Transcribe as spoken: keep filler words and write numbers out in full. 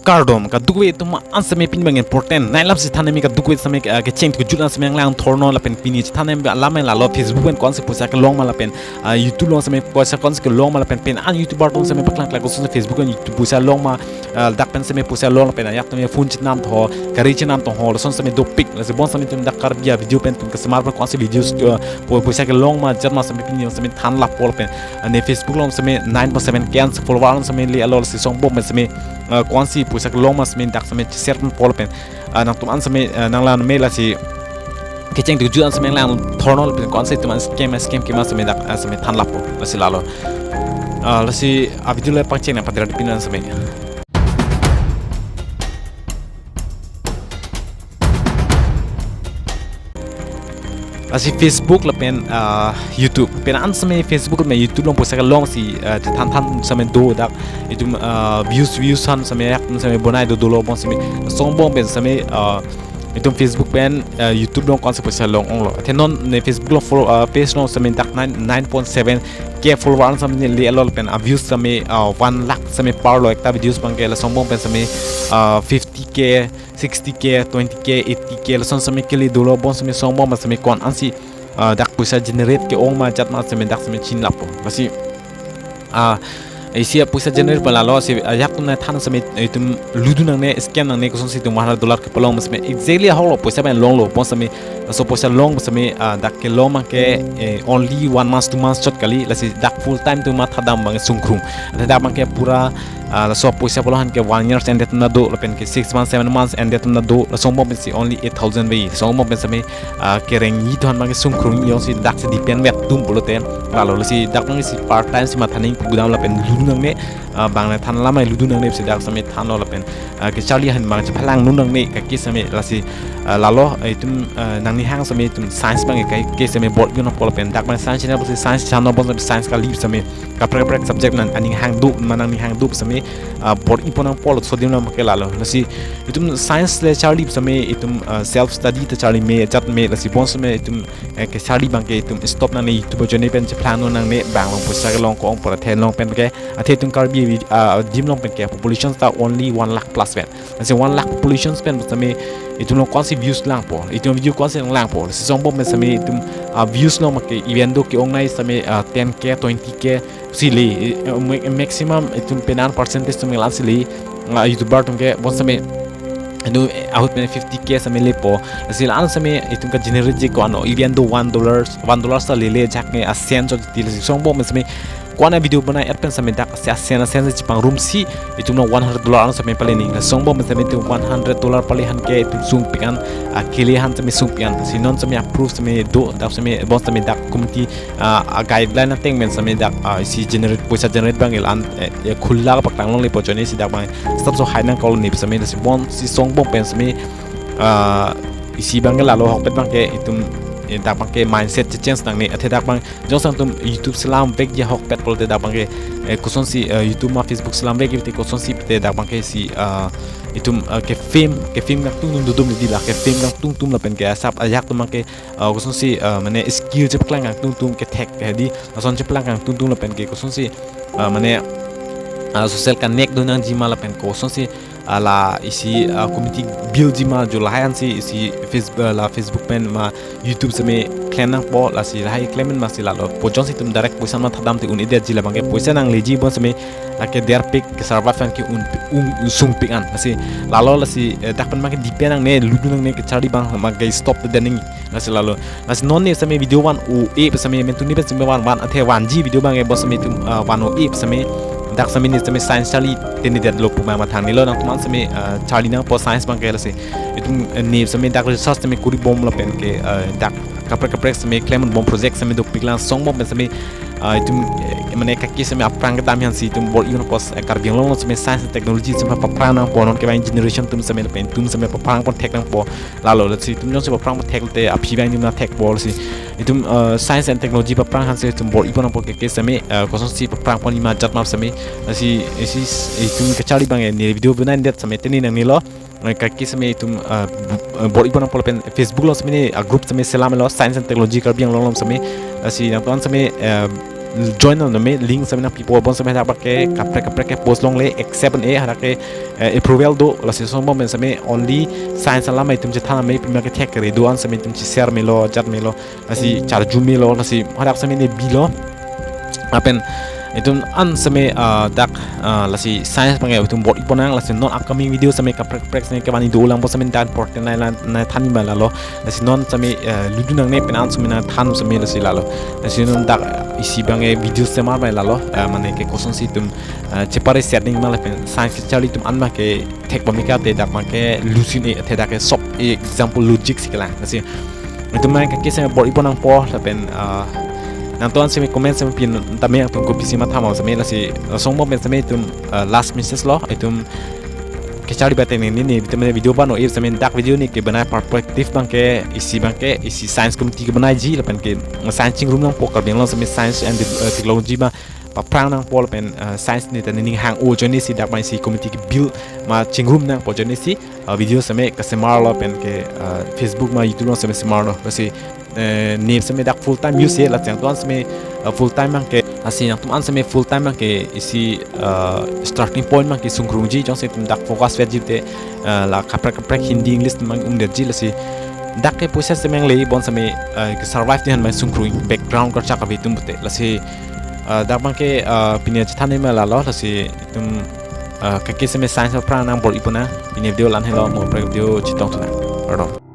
Kardom, kadokave atum an seme pini abang important. Nai lam si than nemi kadokave seme, ah, kecheng kejut an seme nanglang thornon lapen pini chethan nemi alam lalo, Facebook pen ko-ansi poisa kelong ma lapen, ah, YouTube along seme poisa ko-ansi kelong ma lapen pen an YouTuber atum seme paklang klak koson Facebook pen YouTube poisa long ma, ah, dak pen seme poisa long lapen ajak atum phone chenam tho, gari chenam tho, lason seme dopik, lasi bonseta itum dak Karbi a-video pen itum kesemar pen ko-ansi videos, ah, po-, poisa kelong ma jat ma seme pini seme than lapo lapen, ah, ne Facebook along seme nine point seven K an follower an seme le alo, lasi songbong pen seme, ah, ko-ansi poisa kelong ma seme dak seme share ponpo lapen, ah, nangtum an seme, ah, nanglang me lasi kecheng kejut an seme nanglang thornon lapen ko-ansi itum an scam, scam kema seme dak, ah, seme than lapo, lasi lalo. Ah, lasi a-video le pangcheng nang padra dipin an seme. Lasi Facebook lapen, ah, YouTube. Pen an seme Facebook lapen YouTube along poisa kelong si, ah, chethan than seme do dak. Itum, ah, views, views an seme yak seme bonai do dolo bonseta seme. Songbong pen seme, ah, itum Facebook pen, ah, YouTube along ko-ansi poisa long onglo. Athe non ne Facebook along follow, ah, page along seme dak nine, nine point seven K follower an seme le alo lapen a-views seme, ah, one lakh seme par lo ekta videos abangke, la songbong pen seme, ah, fifty K, sixty K, twenty K, eighty K, lason seme kele dolo bonseta seme songbong ma seme ko-ansi, ah, dak poisa generate ke-ong ma jat ma seme dak seme chin lapo. Lasi, ah, isi a-poisa generate pen lalo si, ah, ajak atum nai than seme itum ludu nangne, scam nangne, kosonsi itum one hundred dollar kepalong ma seme exactly ahok lo poisa pen longlo bonseta seme, laso poisa long ma seme, ah, dak kelong abangke, eh, only one month, two months chot kali, lasi dak full time itum mathadam abang sungkrung. Athe dak abangke pura, ah, laso poisa palong an ke one year ended atum ta do, lapen ke six months, seven months ended atum ta do, la songbong pensi only eight thousand ve, songbong pen seme, ah, kereng ni than abangke sungkrung jongsi dak si depend vet atum pulote, lalo lasi dak abangsi part time si mathaning pugudam lapen ludu nangne, ah, bang nai than lamai ludu nangne si dak seme thanlo lapen, ah, kecharli ahin abang chephalang nu nangne kaki seme lasi, ah, lalo, ah, itum, ah, nangnihang seme itum science abangke kai ke seme bor-i nangpo lapen dak abang science channel pusi science channel bonseta science kali seme kaprek kaprek subject nang aning hang do ma nangnihang do seme, ah, bor-i pon nangpo lo sodim lam ke lalo. Lasi itum science le charli seme itum, ah, self study ta charli me jat me, lasi bonseta seme itum, eh, kecharli abangke itum stop nangne, YouTube ajoine pen chephalang nu nangne, bang along poisa kelong ko-ong pura the along pen ke, athe itum Karbi, ah, adim along pen ke population ta only one lakh plus pen. Lasi one lakh population pen seme itum along ko-ansi views langpo, itum video ko-ansi langpo. Lasi songbong pen seme itum, ah, views along abangke even though ke-ongnei seme, ah, ten K, twenty K si le, eh, ma-, maximum itum penan percentage atum la-an si le, ah, YouTuber atum ke bonseta seme itum, eh, ahut pen fifty K seme lepo. Lasi la-an seme itum ka-generate ji ko-an, even though one dollars, one dollars ta lele ajak ne asen chot ti, lasi songbong pen seme ko-an a-video bonai-et pen seme dak si asen asen si chepangrum si itum along one hundred dollar an seme pale ni. La songbong pen seme itum one hundred dollar pale ahin ke itum sungpik an, ah, kele ahin seme sungpik an. Si non seme a-proof seme do, dak seme bonseta seme dak community, ah, a-guideline ateng pen seme dak, ah, isi generate, poisa generate abang la-an, eh, eh, khula paklang longle pu ajoine si dak abang start so hai nang koloni seme, lasi bonseta songbong pen seme, ah, isi abangke lalo ahokpet abangke itum, eh, dak abangke mindset che-change nangne, athe dak abang jongsi nangtum YouTube selam vekji ahokpet pulote dak abangke, eh, kosonsi, eh, YouTube ma Facebook selam vekji te kosonsi te dak abangke si, ah, itum, ah, ke-fame, ke-fame kangtungtung dodun di la, ke-fame kangtungtung lapen ke asap ajak atum abangke, ah, kosonsi, ah, mane skill chepaklang kangtungtung kethek ke di, lason chepaklang kangtungtung lapen ke kosonsi, ah, mane, ah, social connect do nangji ma lapen kosonsi, ah, la isi, ah, community build ji ma jo lahai ansi isi Face-, ah, la Facebook pen ma YouTube seme klem nangpo, lasi lahai klem pen ma si lalo. Pu jongsi itum direct poisa mathadam te un-edetji, la abangke poisa nangleji bonseta seme lake derpik ke-survive an ke un, un, sungpik an. Lasi lalo lasi, eh, dak pen abangke depend nangne, ludu nangne, kecharli abang abangke stop te dening. Lasi lalo. Lasi non ne seme video van-o-e pu seme mentu ni pen seme van van athe vanji video abangke bonseta seme itum, ah, van-o-e pu seme dak seme ne seme science charli te ne detlo pu ma mathang nilo, nangtum an seme, ah, charli nangpo science abangke, lasi itum, eh, ne seme dak research seme kori bom lapen ke, eh, dak kaprek kaprek seme klem bom project seme dopik, la songbong pen seme, ah, itum, eh, mane kaki seme aphrang kedam ahin si itum bor-i nangpo, eh, Karbi Anglong seme science and technology seme paphrang nangpo, non kevang generation atum seme lapen itum seme paphrang pon thek nangpo. Lalo lasi itum jongsi paphrang pon thek te aphi abang itum nangthekpo, lasi itum, eh, science and technology paphrang ahin si itum bor-i pon nangpo ke, ke seme, eh, kosonsi paphrang pon ma jat ma seme, lasi isi itum kecharli abang ne video bonai-et seme te ne nangnelo. Eh, kaki seme itum, ah, bu-, ah, bor-i pon nangpo lapen Facebook along seme ne, ah, group seme selamlo, Science and Technology Karbi Anglong along seme, ah, si nangtum an seme, eh, join nang me, link sitame nangpipo, bonsitame hadak abangke kaprek kaprek ke post longle, except an e hadak ke eh, approval do, lasi lason bom pen sitame only science alam itum chethan me, pima ke thek kere do-an sitame itum che-share melo, chat melo, lasi charju melo, lasi hadak sitame ne bilo. Lapen itum an sitame ah, dak ah, lasi science abangke itum bor-i ponnang, lasi non upcoming video sitame kaprek kaprek sitame kevan-i dolang, bonsitame dak important nai la nai than-i ma lalo. Lasi non sitame eh, ludu nangne pen an sitame nangthan sitame lasi lalo. Lasi non dak isi abangke video semar ma lalo. Eh, mane ke kosonsi itum eh, chepare setting ma lapen science kecharli atum an abangke thek pamika te dak abangke lusin e, te dak ke sob e example logic si kelang. Lasi itum abangke kese bor-i ponnangpo lapen ah, nangtum an sitame comment sitame pin tame, nangtum kopisi mathama sitame, lasi lason bom pen sitame itum ah, last message lo, itum kecharli bate ne ne ne itum video bano, e sitame dak video ne ke banai perspective abangke isi abangke isi science committee kebanaiji lapen ke science chingrum nangpo, Karbi Anglong sitame science and eh, technology ma paphrang nangpo lapen eh, science ne ta nening hang-o ajoine si dak abang isi committee ke build ma chingrum nangpo ajoine si eh, video sitame kesemar lo pen ke eh, Facebook ma YouTube along sitame semar lo. Lasi eh, ne sitame dak full time use e, lasi nangtum an sitame eh, full time abangke, lasi nangtum an sitame full time abangke isi eh, starting point abangke sungkrungji, jongsi itum dak focus vetji te eh, la kaprek kaprek Hindi English abang ungdetji, lasi dak ke pusi sitame le bonsitame eh, ke survive ti han abang sungkrung, background kacharli ave itum pute. Lasi eh, dak abangke eh, pini chethan ma lalo, lasi itum eh, keke sitame science aphrang nang bor-i ponnang. Pini video la-an helo, mo kaprek video chetong thunang. Kardom.